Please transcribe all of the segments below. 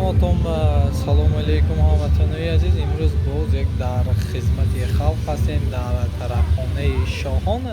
Ҳаматон салому алейкум, ҳамватанои азиз. Имрӯз боз як дар хизмати халқ ҳастем, дар тарабхонаи Шоҳон.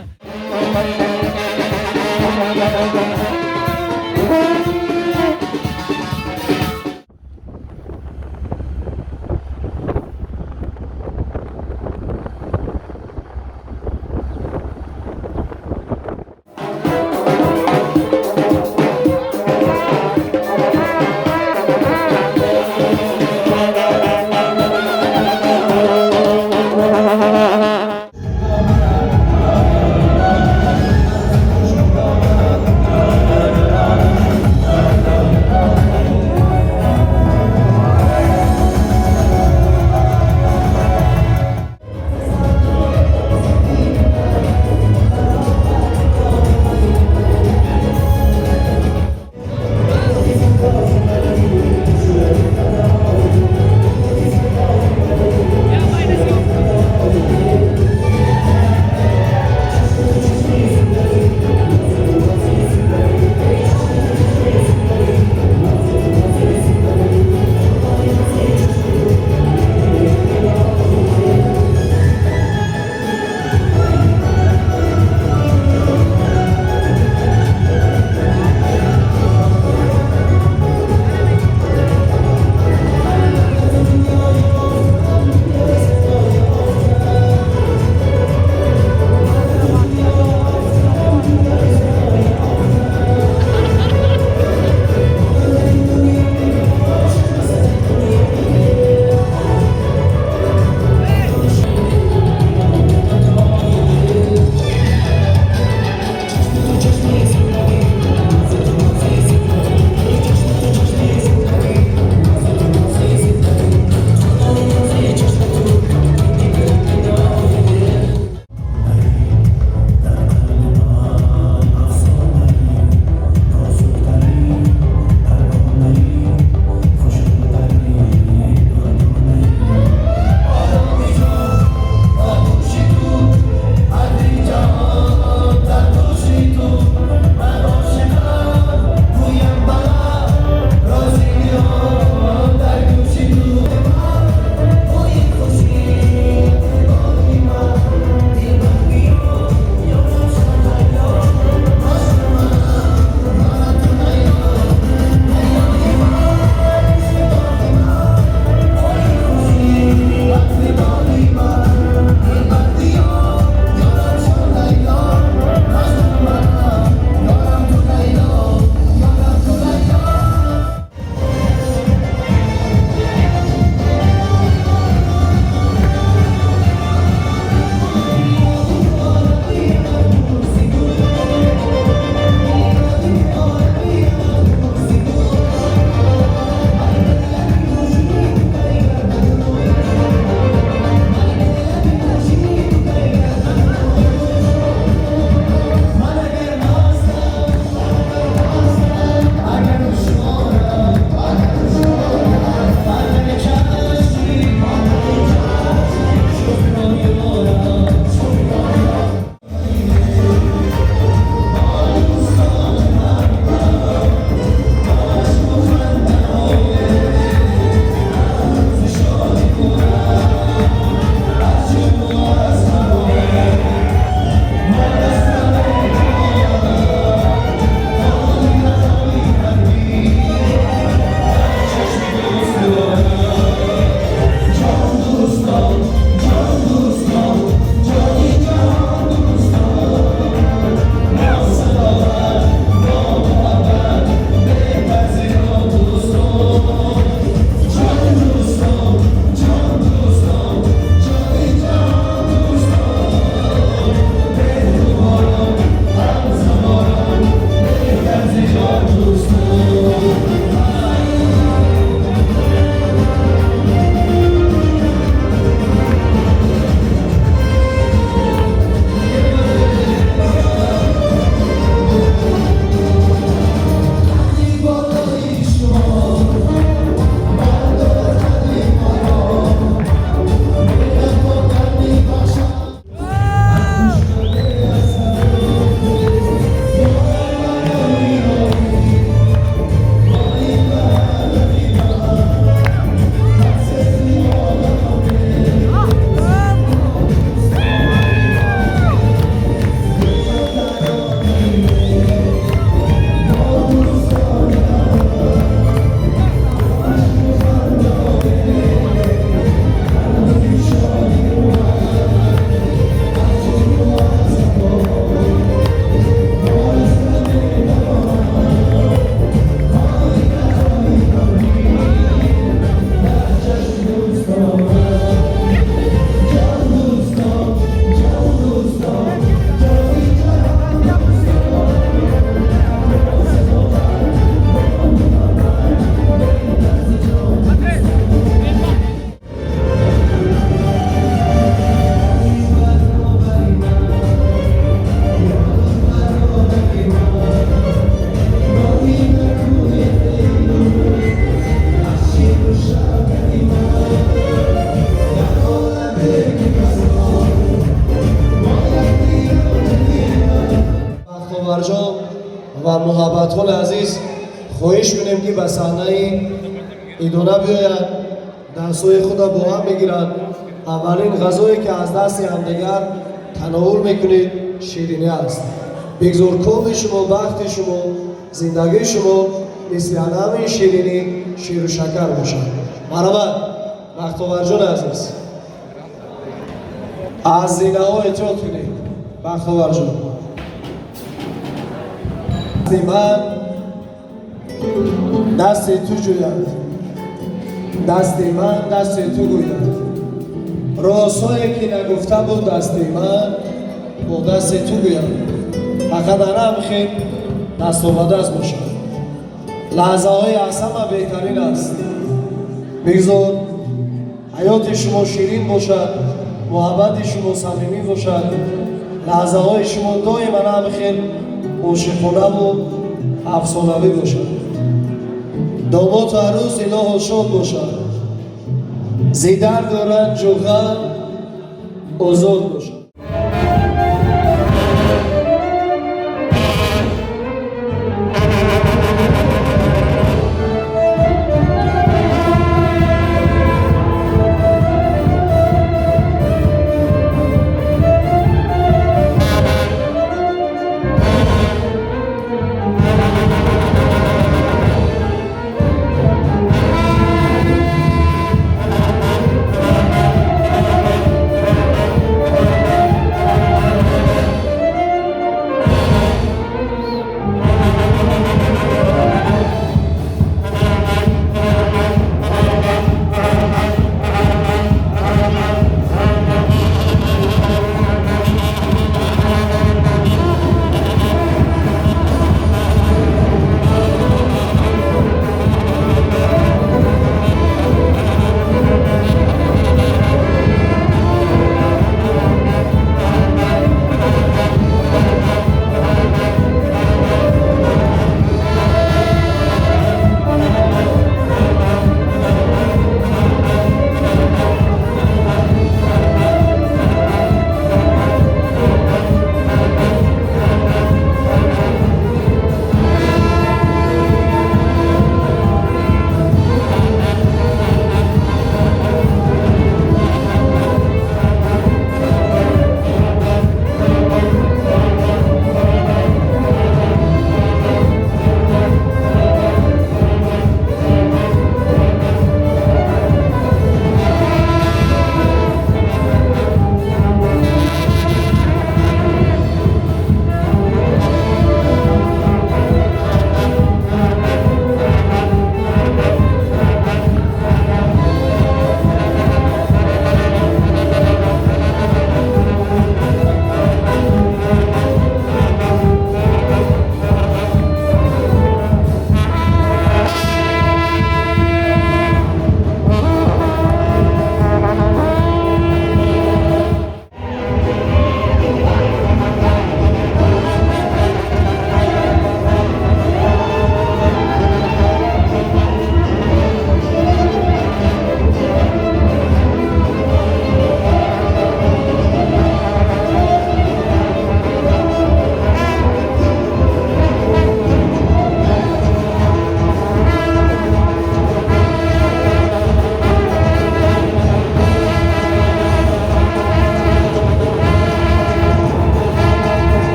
Ҳамватанони азиз хоҳиш кунем, ки ба саҳнаи идона биёяд, дастҳои худро бо ҳам бигиранд. Аввалин ғазое, ки аз дасти ҳамдигар тановул мекунед, ширинӣ аст. Бигзор коми шумо, бахти шумо, зиндагии шумо мисли ҳамин ширинӣ ширу шакар бошад. Марҳамат, Бахтоварҷони азиз, аз зинаҳо эҳтиёт кунед. Бахтоварҷон, дасти ман дасти ту ҷӯяд, дасти ман дасти ту гӯяд, розҳое, ки нагуфта буд дасти ман, бо дасти ту гӯяд. Фақат анам хел дасту ба даст бошад. Лаҳзаҳои аз ҳама беҳтарин аст. Бигзор ҳаёти шумо ширин бошад, муҳаббати шумо самимӣ бошад, лаҳзаҳои шумо доим анам хел ошиқонаву афсонавӣ бошад. Домоту арӯс илоҳо шод бошад, зи дарду ранҷу ғам озод бошад.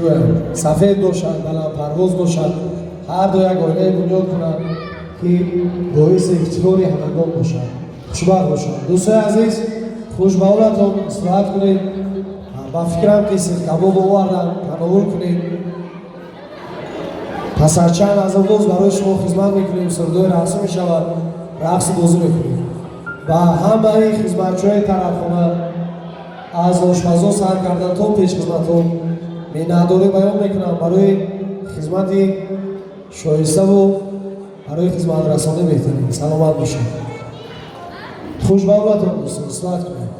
Гӯям, сафед бошад, баландпарвоз бошад, ҳар ду як оилае бунёд кунанд, ки боиси ифтихори ҳамагон бошад, хушбахт бошанд. Дӯстои азиз, хушбаҳолатон, истироҳат кунед. Ба фикрам, ки сиркабоб овардан, тановул кунед. Пас аз чанд лаҳза боз барои шумо хизмат мекунем, сурудҳои рақсӣ мешавад, рақсу бозӣ мекунем. Ба ҳамаи хизматчиҳои тарабхона, аз ошпазо сар карда то пешхизматҳо, миннатдорӣ баён мекунам барои хизмати шоиставу барои хизматрасонӣ беҳтарин. Саломат бошед, хушбаҳолатон, дӯстон, истироҳат кунед.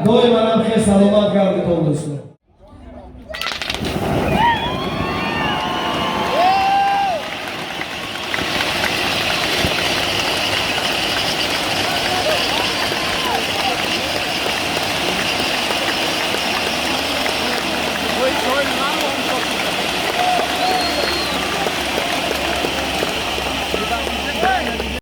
Доиманам хел саломат гардитон, дӯстон.